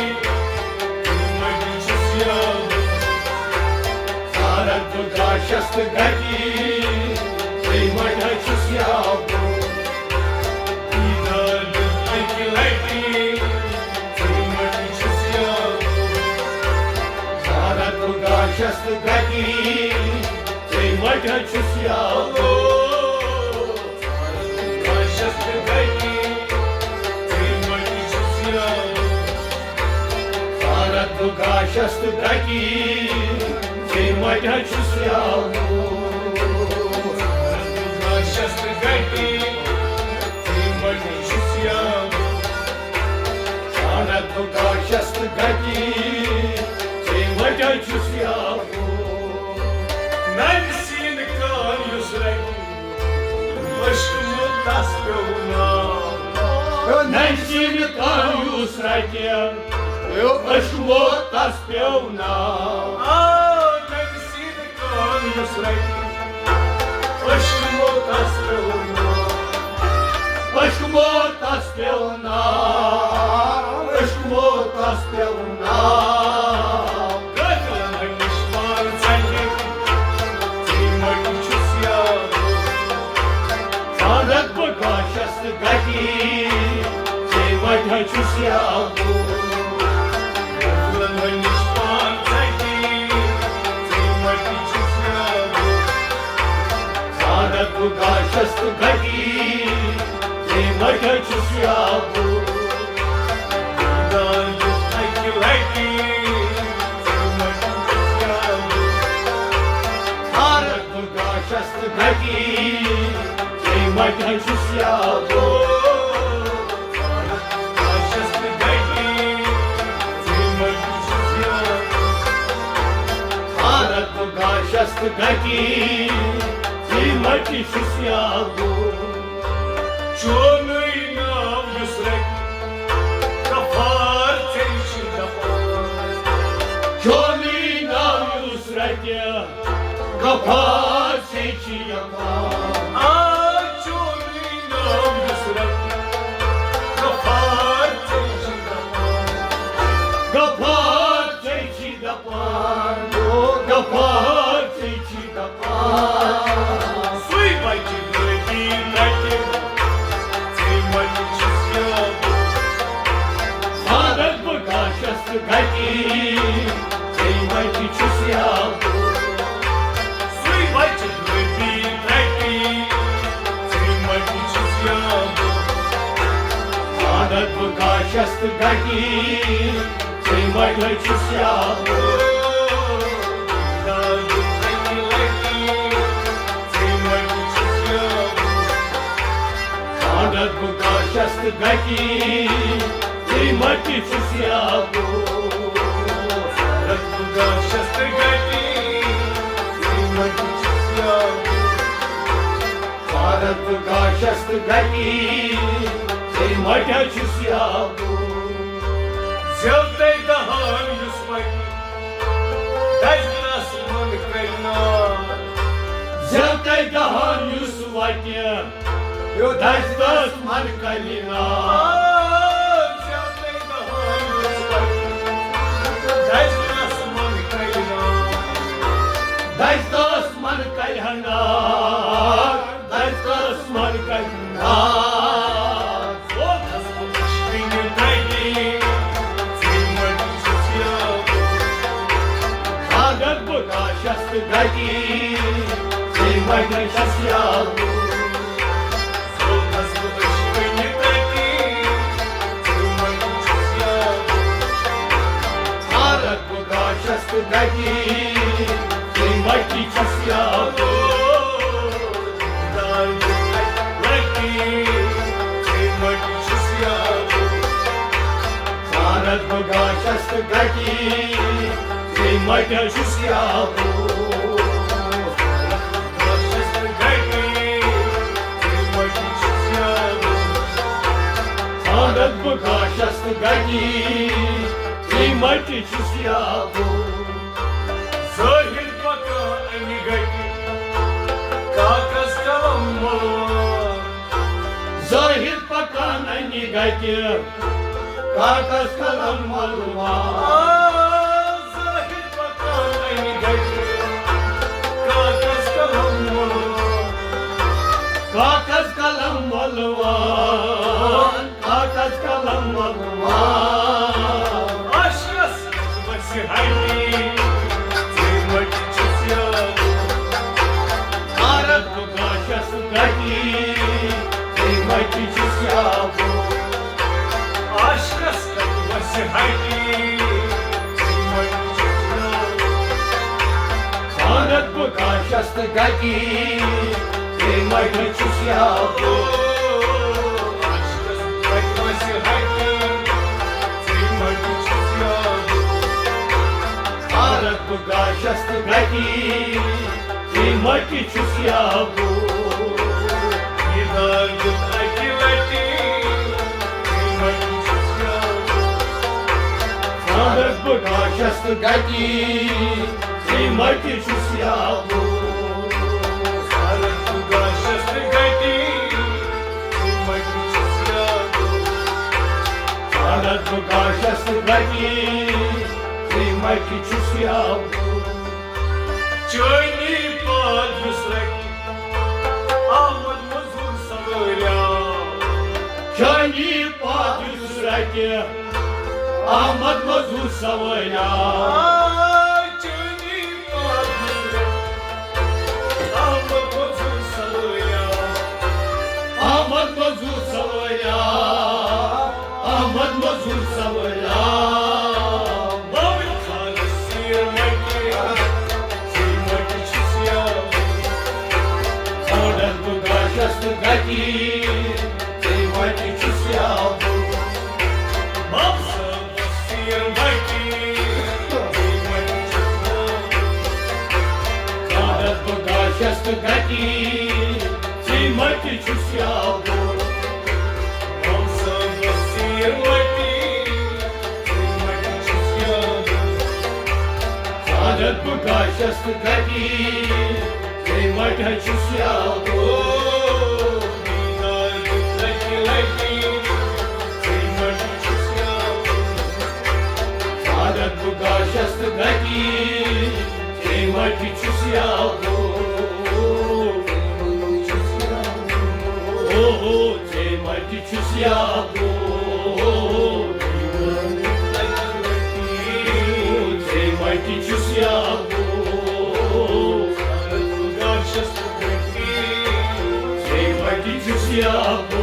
ژٕے مٹہِ چھُس یا بہٕ۔ سارت بہٕ گاشس تہٕ گتی، ژٕے مٹہِ چھُس یا بہٕ۔ دیٖدار دیُت اَکہِ لَٹہِ، ژٕے مٹہِ چھُس یا بہٕ۔ سارت بہٕ گاشس تہٕ گتی، ژٕے مٹہِ چھُس یا بہٕ۔ سارت بہٕ گاشس تہٕ گتی، ژٕے مٹہِ چھُس یا بہٕ۔ سارت بہٕ گاشس تہٕ گتی، ژٕے مٹہِ چھُس یا بہٕ۔ سارت بہٕ گاشس تہٕ گتی، ژٕے مٹہِ چھُس یا بہٕ۔ سارت بہٕ گاشس تہٕ گتی، ژٕے مٹہِ چھُس یا بہٕ۔ ننہِ سیٖنہٕ کان یُس رٹہِ، عشق موت تس پیوٚو ناو۔ ننہِ سیٖنہٕ کان یُس رٹہِ، عشق موت تس پیوٚو ناو۔ آ، ننہِ سیٖنہٕ کان یُس رٹہِ، عشق موت تس پیوٚو ناو۔ عشق موت تس پیوٚو ناو، عشق موت تس پیوٚو ناو۔ قٲتلن ہٕنٛدۍ نِش پان ژٹہِ، ژٕے مٹہِ چھُس یا بہٕ۔ سارت بہٕ گاشس تہٕ گتی، ژٕے مٹہِ چھُس یا بہٕ۔ قٲتلن ہٕنٛدۍ نِش پان ژٹہِ، بہٕ گاشس تہٕ گٹی، ژےٚ مٹہِ چھُس یاوُن۔ دیٖدار دیُت اَکہِ لٹہِ، ژےٚ مٹہِ چھُس یاوُن۔ فارغ بہٕ گاشس تہٕ گٹی، ژےٚ مٹہِ چھُس یاوُن۔ فارغ بہٕ گاشس تہٕ گٹی، ژےٚ مٹہِ چھُس یاوُن۔ فارغ بہٕ گاشس تہٕ گٹی، ژےٚ مٹہِ چھُس یاوُن۔ چونُے ناو یُس رٹہِ، غفار ژےٚ چھِ دپان۔ چونُے ناو یُس رٹہِ، غفار ژےٚ چھِ دپان۔ آ، چونُے ناو یُس رٹہِ، غفار ژےٚ چھِ دپان۔ غفار ژےٚ چھِ دپان، او غفار ژےٚ چھِ دپان۔ سُے بچہِ گٲڑی رٹہِ، ژےٚ مٹہِ چھُس یاوُن۔ فارغ بہٕ گاشس تہٕ گٹی، ژےٚ مٹہِ چھُس یاوُن۔ سُے بچہِ گٲڑی رٹہِ، ژےٚ مٹہِ چھُس یاوُن۔ فارغ بہٕ گاشس تہٕ گٹی، ژےٚ مٹہِ چھُس یاوُن۔ فارغ بہٕ گاشس تہٕ گٹی، ژےٚ مٹہِ چھُس یاوُن۔ فارغ بہٕ گاشس تہٕ گٹی، ژےٚ مٹہِ چھُس یاوُن۔ فارغ بہٕ گاشس تہٕ گٹی، ژےٚ مٹہِ چھُس یاوُن۔ زیوتَے دہان یُس وَنہِ، دَزِ تَس من کَرِ نار۔ زیوتَے دہان یُس وَنہِ، یو دَزِ تَس من کَرِ نار۔ آ، زیوتَے دہان یُس وَنہِ، دَزِ تَس من کَرِ نار۔ دَزِ تَس من کَرِ نار۔ دَزِ تَس من کَرِ نار۔ سوزہَس بہٕ عشقٕنہِ دَگہِ، ژےٚ مٹہِ چھُس یاوُن۔ فارغ بہٕ گاشس تہٕ گٹی، ژےٚ مٹہِ چھُس یاوُن۔ سوزہَس بہٕ عشقٕنہِ دَگہِ، ژےٚ مٹہِ چھُس یاوُن۔ فارغ بہٕ گاشس تہٕ گٹی، ژےٚ مٹہِ چھُس یاوُن۔ فارغ بہٕ گاشس تہٕ گٹی، ژےٚ مٹہِ چھُس یاوُن۔ فارغ بہٕ گاشس تہٕ گٹی، ژےٚ مٹہِ چھُس یاوُن۔ ظٲہِر پکان اَنہِ گَٹہِ، کاغذ قلم مۄلوان۔ ظٲہِر پکان اَنہِ گَٹہِ، کاغذ قلم مۄلوان۔ آ، ظٲہِر پکان اَنہِ گَٹہِ، کاغذ قلم مۄلوان۔ کاغذ قلم مۄلوان۔ کاغذ قلم مۄلوان۔ عشقس وسہِ ہٹی، ژےٚ مٹہِ چھُس یاوُن۔ عارت بہٕ گاشس گٹی، ژےٚ مٹہِ چھُس یاوُن۔ عشقس وسہِ ہٹی، ژےٚ مٹہِ چھُس یاوُن۔ عارت بہٕ گاشس گٹی، ژےٚ مٹہِ چھُس یاوُن۔ عارت بہٕ گاشس تہٕ گٹی، ژےٚ مٹہِ چھُس یاوُن۔ دیٖدار دیُت اَکہِ لٹہِ، ژےٚ مٹہِ چھُس یاوُن۔ عارت بہٕ گاشس تہٕ گٹی، ژےٚ مٹہِ چھُس یاوُن۔ عارت بہٕ گاشس تہٕ گٹی، ژےٚ مٹہِ چھُس یاوُن۔ عارت بہٕ گاشس تہٕ گٹی، ژےٚ مٹہِ چھُس یاوُن۔ چٲنی پاد یُس رٹہِ، آمد مٔزوٗر سوٲرۍ آو۔ چٲنی پاد یُس رٹہِ، آمد مٔزوٗر سوٲرۍ آو۔ آ، چٲنی پاد یُس رٹہِ، آمد مٔزوٗر سوٲرۍ اَتی، ژے وَتہِ چھُس یاوُر۔ بَب صٲبَس سیر وَتہِ، ژے وَتہِ چھُس یاوُر۔ ژادَس بہٕ گاشَس تہٕ گَتی، ژے وَتہِ چھُس یاوُر۔ بَب صٲبَس سیر وَتہِ، ژے وَتہِ چھُس یاوُر۔ ژادَس بہٕ گاشَس تہٕ گَتی، ژے وَتہِ چھُس یاوُر۔ دیٖدار دیُت لَٹہِ لَٹہِ، ژے وَتہِ چھُس یاوُر۔ ژادَس بہٕ گاشَس تہٕ گَتی، ژے وَتہِ چھُس یاوُر۔ او ہو، ژے وَتہِ چھُس یاوُر۔ ژے وَتہِ چھُس یاوُر۔ ژے وَتہِ چھُس یاوُر۔